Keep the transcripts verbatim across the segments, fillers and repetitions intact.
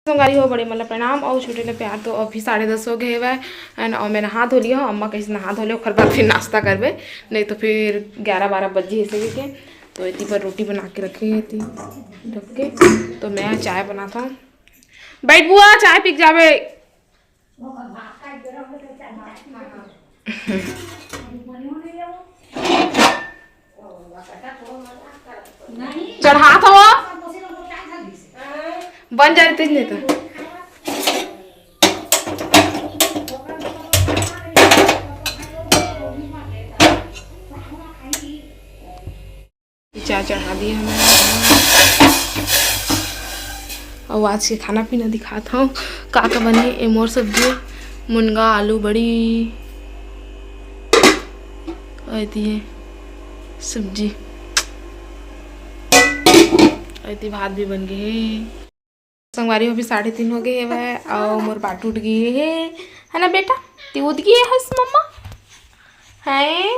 संगवारी हो, बड़े मन ला प्रणाम अउ छोटे ला प्यार। तो अभी साढ़े दस हो गए हवय, and अउ मैं नहा धो लिया हूँ। अम्मा कइसे नहा धो ले, ओखर बाद फिर नाश्ता करबे, नहीं तो फिर ग्यारह बारह बज जही ऐसे के। तो इतनी पर रोटी बना के रखे है, इतनी रख के। तो मैं चाय बनाता हूँ। बैठ बुआ, चाय पी के जाबे। चढ़ात हवा। बन जा रही तेज नहीं तो। चाय चढ़ा दिए हमन। अउ आज के खाना पीना दिखात हव, का का बने। ए मोर सब्जी, मुनगा, आलू, बड़ी, अउ एती हे सब्जी, अउ एती भात भी बन गे हे। संगवारी हो, अभी साढ़े तीन हो गए हवय, अउ मोर बाटू उठ गए हे, है ना बेटा? ते उठ गए हस मम्मा, हैं?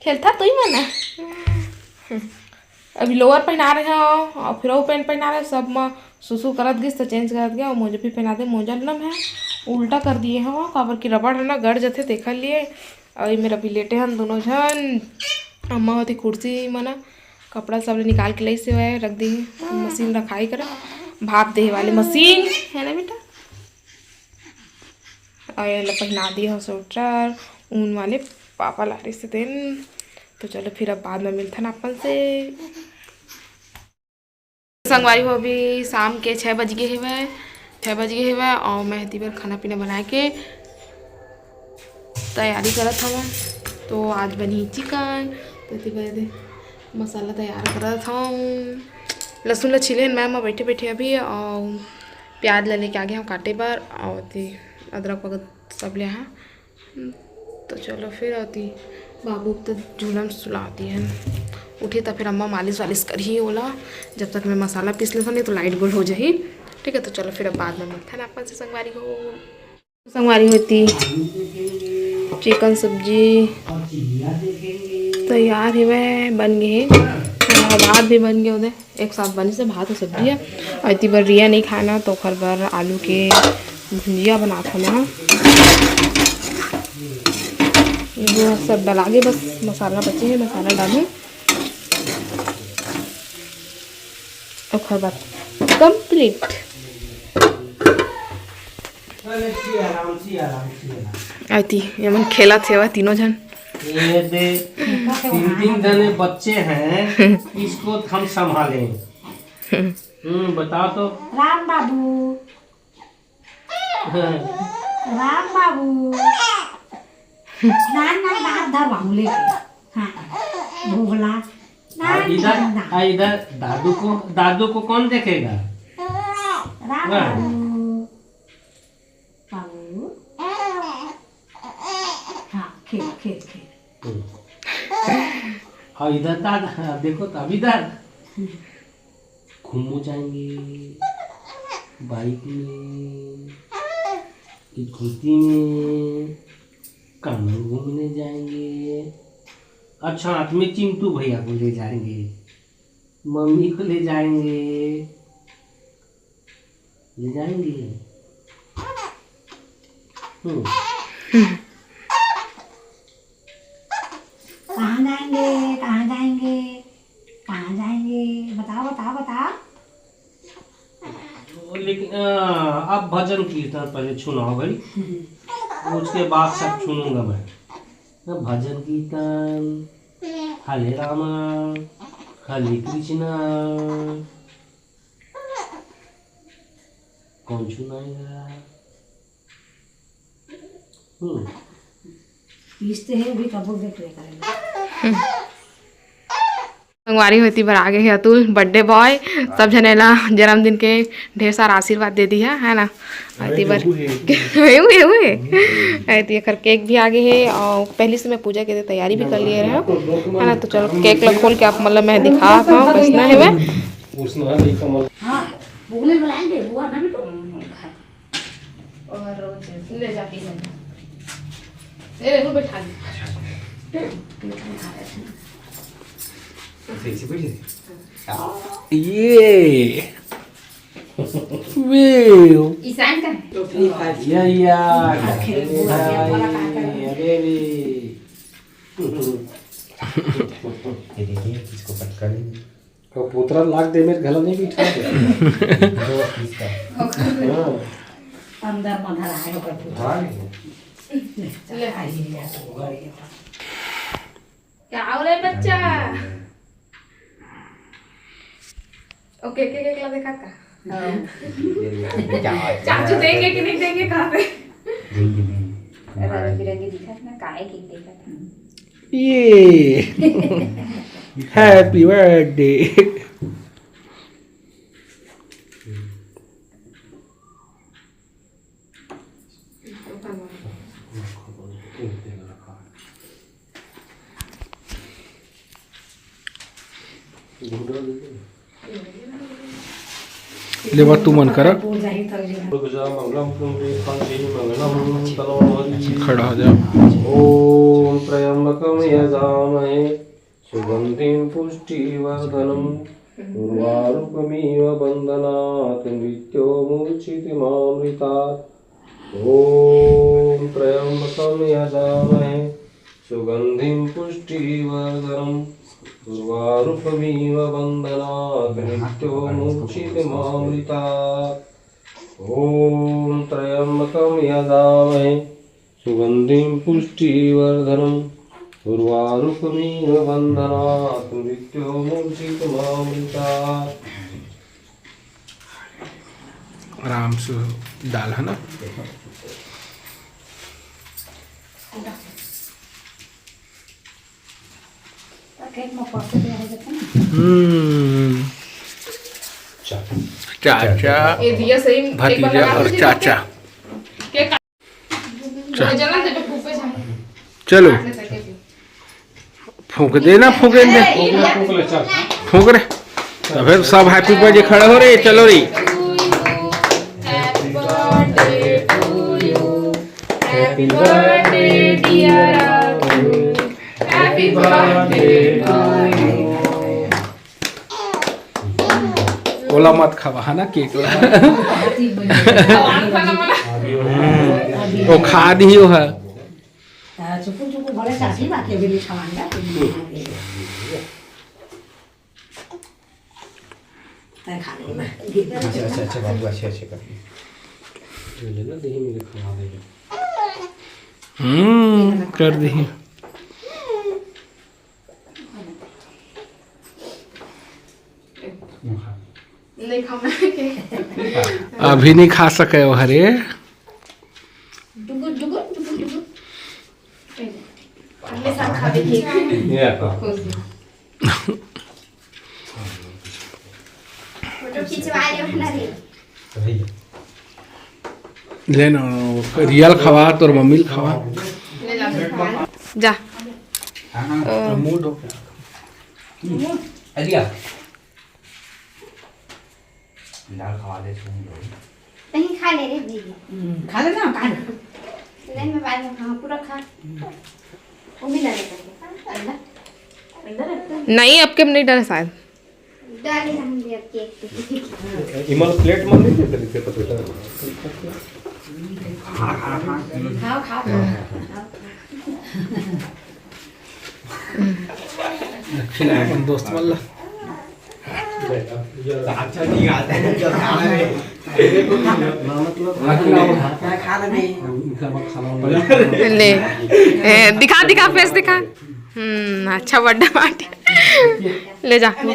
खेलथा तुई मन। अभी लोअर पहना रहे हो अउ फिर वो पैंट पहना रहे, सब म सुसु करत गिस त चेंज करत गया। अउ मोजा भी पहना दे, मोजा ल ना मैं उल्टा कर दिए हव, काबर कि रबड़ है ना गड़ जथे, तेखर लिए। अउ ये मेरा भी लेटे हन दोनों झन, अम्मा होती कुर्सी म ना कपड़ा सब ले निकाल के लइस हवय, रख दी मशीन रखाई कर, भाप देहे वाले मशीन है ना बेटा। अउ ये ला पहना दिए हव स्वेटर, ऊन वाले पापा ला रहिस तेन। तो चलो फिर अब बाद में मिलथन अपन से। संगवारी हो, अभी शाम के छः बज गए हवय, छः बज गए हवय अउ मैं एती बर खाना पीना बनाए के तैयारी करत हवं। तो आज बनही चिकन, तो एती बर मसाला तैयार करत हवं। लहसुन ला छीले हन मैं, मैं बैठे बैठे अभी, अउ प्याज ला लेके आ गे हवं काटे बर, अउ एती अदरक वगैरह सब ले आए हवं। तो चलो फिर आती बाबू तो झूला में सुला दिए हैं। उठी तो फिर अम्मा मालिश वालिश करही ओला, जब तक मैं मसाला पीस लेथन, नहीं तो लाइट गोल हो जाही। ठीक है, तो चलो फिर अब बाद में मिलथन अपन से संगवारी हो। संगवारी होती चिकन सब्जी तैयार हेवय, बन गे हे, भात भी बन गे ओदे। एक साथ बनिस हे भात अउ सब्जी ह। अउ एती बर रिया नइ खाय ना, तो ओखर बर आलू के भुंजिया बनात हन। ये सब डला गे, बस मसाला बचे हे, मसाला डालहूँ। ओखर बाद complete। अरे, सी आराम, सी आराम, सी आराम। आती, ये मन खेलत हेवय तीनों झन। ये दे, तीन तीन जने बच्चे हैं, इसको हम संभालें। हम्म, बताओ तो। राम बाबू। हाँ। राम बाबू। नान नान दांत धर बाबू लेके। हाँ। भोगला। नान इधर, नान दांत। इधर दादू को, दादू को कौन देखेगा? राम हाँ। बाबू। बाबू। हाँ, खेल, खेल, खेल। हम्म। हाँ, इधर दादा, देखो तो, अभी दादा। घूमो जाएंगे, बाइक में, स्कूटी में, कमल घूमने जाएंगे। अच्छा, हाथ में चिंटू भैया को ले जाएंगे, मम्मी को ले जाएंगे। ले जाएंगे। हम्म। कहाँ जाएंगे, कहाँ जाएंगे, कहाँ जाएंगे? बताओ, बताओ, बताओ। लेकिन, अ, अब भजन कीर्तन पहले सुनाओ भाई, उसके बाद सब सुनूंगा मैं। भजन कीर्तन, हरे रामा, हरे कृष्णा, कौन सुनाएगा? हम्म। पीसते हैं भी कबूल देख ले करेंगे। संगवारी होती बर आगे हे अतुल, birthday boy। सब झने ला जन्मदिन के ढेर सारा आशीर्वाद दे दी है, है ना? अरे, आती बार। एहू हे, एहू हे। आती एकर cake भी आगे हे और पहले से मैं पूजा के तैयारी भी कर लिए रहे, है ना? तो चलो cake ला खोल के आप मतलब मैं दिखा पाऊँ कैसना है मैं। हाँ, बुगले बुलाएंगे, बुआ ना भी तो। और ले जाके ले जा। ए, वो बैठा दे। अच्छा, अच्छा। ये। Woo! ईशान का है। तो फ्री फायर। या, या। अरे भाई, अरे रे। ये देखिए, इसको कट कर देंगे। और पुतरा लाग दे मेरे घला नहीं बिठा दे। हाँ। अंदर मधर आए ओकर पुतरा। हाँ। ले। आई है, बढ़िया। क्या हो रहा है बच्चा? ओके, के, के, के देखा का? हाँ। चाचू देंगे कि नहीं देंगे, कहाँ पे? देंगे, देंगे। रंग बिरंगे दिखत ना, काहे के देखत ना? ये। Happy birthday। लेवा तू मन करा। खड़ा हो जा। ओम त्र्यंबकम यजामहे सुगंधिं पुष्टिवर्धनम् उर्वारुकमिव बन्धनात् मृत्योर्मुक्षीति मामृतात्। ओम त्र्यंबकम यजामहे सुगंधिं पुष्टिवर्धनम् उर्वारुकमिव बन्धनात् मृत्योर्मुक्षीति मामृतात्। ओम त्र्यंबकम यजामहे सुगंधिं पुष्टिवर्धनम् उर्वारुकमिव बन्धनात् मृत्योर्मुक्षीति मामृतात्। आराम से डाल, है ना? हम्म। चाचा। ये दिया सही, एक बार भतीजा लगा और दीजिए चाचा। केक काट। चल। चलो। फूंक दे ना, फूंक दे। फूंक रे। तो फिर सब happy birthday खड़ा हो रे, चलो रे। Happy birthday to you। Happy birthday dear Abhi। Happy birthday to you। ओला मत खावा, है ना, केक ला। वो खा दी हो है। चुकुर चुकुर बोले चाची बाकी अभी नहीं खावांगा। तय खा लेना। अच्छा, अच्छा, अच्छा, बाबू, अच्छे, अच्छे कर। ले लेना, दही में खवा देंगे। हम्म, कर दी। नहीं खाना है केक। अभी नहीं खा सके हो, हरे। डुगुर, डुगुर, डुगुर, डुगुर। अगले साल खावे केक। ये आता। खोज दो। फोटो खिंचवा ले बना दे। ले ना, रियल खवा, तोर मम्मी ल खवा। ले जा। जा। हाँ, हाँ। अ, मूड हो गया। हम्म। अलिया। दाल खवा दे, सुन लो। नहीं, खा ले रे दीदी। हम्म, खा ले ना, खा ले। ले, मैं बाद में खाऊँ, पूरा खा। वो भी ना ले करके। अंदर। अंदर रख दे। नहीं, अब के नहीं डाला शायद। डाले हम भी अब केक पे। इमल प्लेट में नहीं देते, देते तो बेटा। खाओ, खाओ, खाओ। खिलाए अपन दोस्त मन ला। अच्छा, ठीक आता है, जब खाना है। ना, मतलब, खा ले। ए, दिखा, दिखा, फेस दिखा। हम्म, अच्छा बर्थडे पार्टी। ले जा। अरे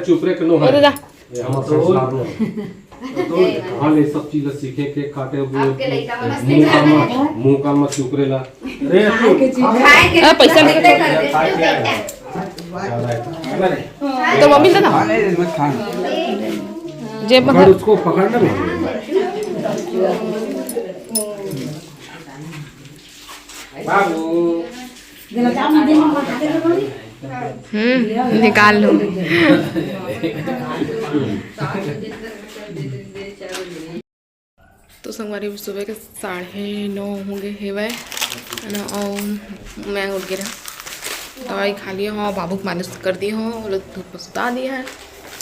चुप रे, कनो है। जा। ये हमर संस्कार में। कहाँ ले सब चीज सीखे, केक काटे, आपके लइका मन मुंह कान में, मुंह कान में चुकरेला। अरे, खाए के चीज। खाए के आ, पैसा चीज। तो मम्मी दे ना। जेब में पकड़, उसको पकड़ना भी। बाबू। हम्म, निकाल लो। तो संगवारी, सुबह के साढ़े नौ होंगे हेवय, है ना, और मैं उठ गे रहा, दवाई खा लिया हूँ, बाबू के मालिश कर दिया हूँ, वो लोग धूप में सुता दिया है।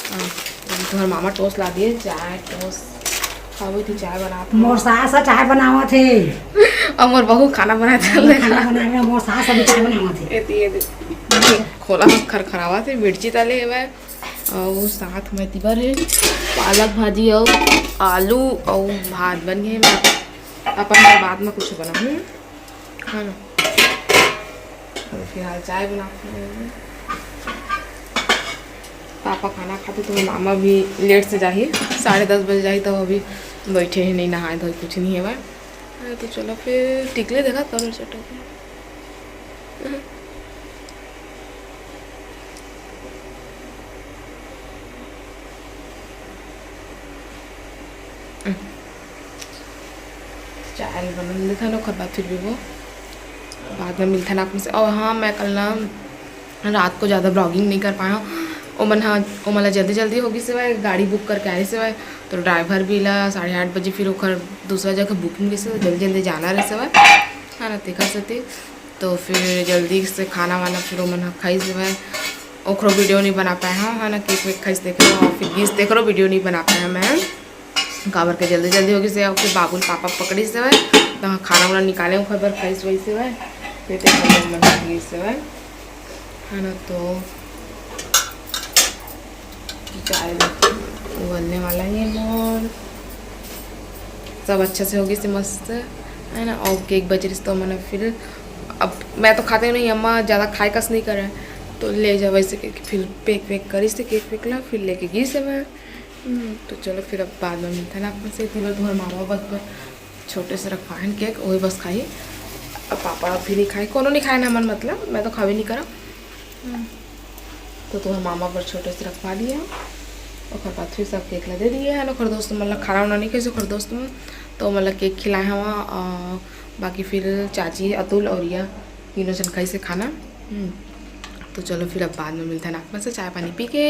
हाँ, अभी तुम्हारे मामा टोस्ट ला दिए, चाय टोस्ट खावे थी, चाय बनात हूँ। मोर सास ह चाय बनावत हे। और मोर बहू खाना बनात मोर खाना बनावे, मोर सास अभी चाय बनावत हे। एती, एती। खोला खरखरावा थे, मिर्ची तले हेवय। और साथ में तिबर है पालक भाजी और आलू और भात बन गए। मैं अपन बर बाद में कुछ बनाऊँ, है ना। तो फिलहाल चाय बनाते हैं। पापा खाना खाते तो मामा भी लेट से जाही, साढ़े दस बजे जाही, तो अभी बैठे ही नहीं, नहाए धोए कुछ नहीं है भाई। हाँ, तो चलो फिर टिकले देखा करो चटक। चाय बनन देथन, ओकर बाद फिर भी वो बाद में मिलथन आप से। और हाँ, मैं कल ना रात को ज़्यादा ब्लॉगिंग नहीं कर पाया हूँ। ओमन हा ओमन ला जल्दी जल्दी होगी सेवा, गाड़ी बुक करके आए सेवा, तो ड्राइवर भी ला साढ़े आठ बजे फिर ओकर दूसरा जगह बुकिंग रहे, जल्दी जल्दी जाना रहे सेवा, है ना, तेखर सेती। तो फिर जल्दी से खाना वाना फिर ओमन हा खाई सेवा, ओकरो वीडियो नहीं बना पाए हूँ, है ना, केक वेक खाई देख रहे हो, फिर गीस देख रहे हो, वीडियो नहीं बना पाया मैं। काबर के जल्दी जल्दी होगी से, और फिर बाबू ल पापा पकड़ी से, तो खाना वाना निकाले ओकर बर खाइस वैसे, फिर देखो मन होगी से, है ना। तो चाय उबलने वाला ही है मोर, सब अच्छा से होगी से मस्त, है ना। और केक बच रही तो मैंने फिर, अब मैं तो खाते नहीं, अम्मा ज़्यादा खाए कस नहीं करे, तो ले जा वैसे करके फिर पैक वैक करी से केक वेक ला, फिर लेके गई से मैं। हम्म, तो चलो फिर अब बाद में मिलता है ना आप से। फिर तुम्हारे मामा बस पर छोटे से रखवाए केक, वही बस खाई। अब पापा भी नहीं खाए, कोनो नहीं खाए ना मन, मतलब मैं तो खावे नहीं करा। हम्म, तो तुम्हारे मामा पर छोटे से रखवा दिया, ओकर बाद फिर सब केक ला दे दिए है ना। ओकर दोस्त मन ला खाना वाना नहीं खाइस, ओकर दोस्त मन तो मतलब केक खिलाए हवा, और बाकी फिर चाची, अतुल और या तीनों जन खाइस खाना। हम्म, तो चलो फिर अब बाद में मिलता है ना आप से चाय पानी पी के।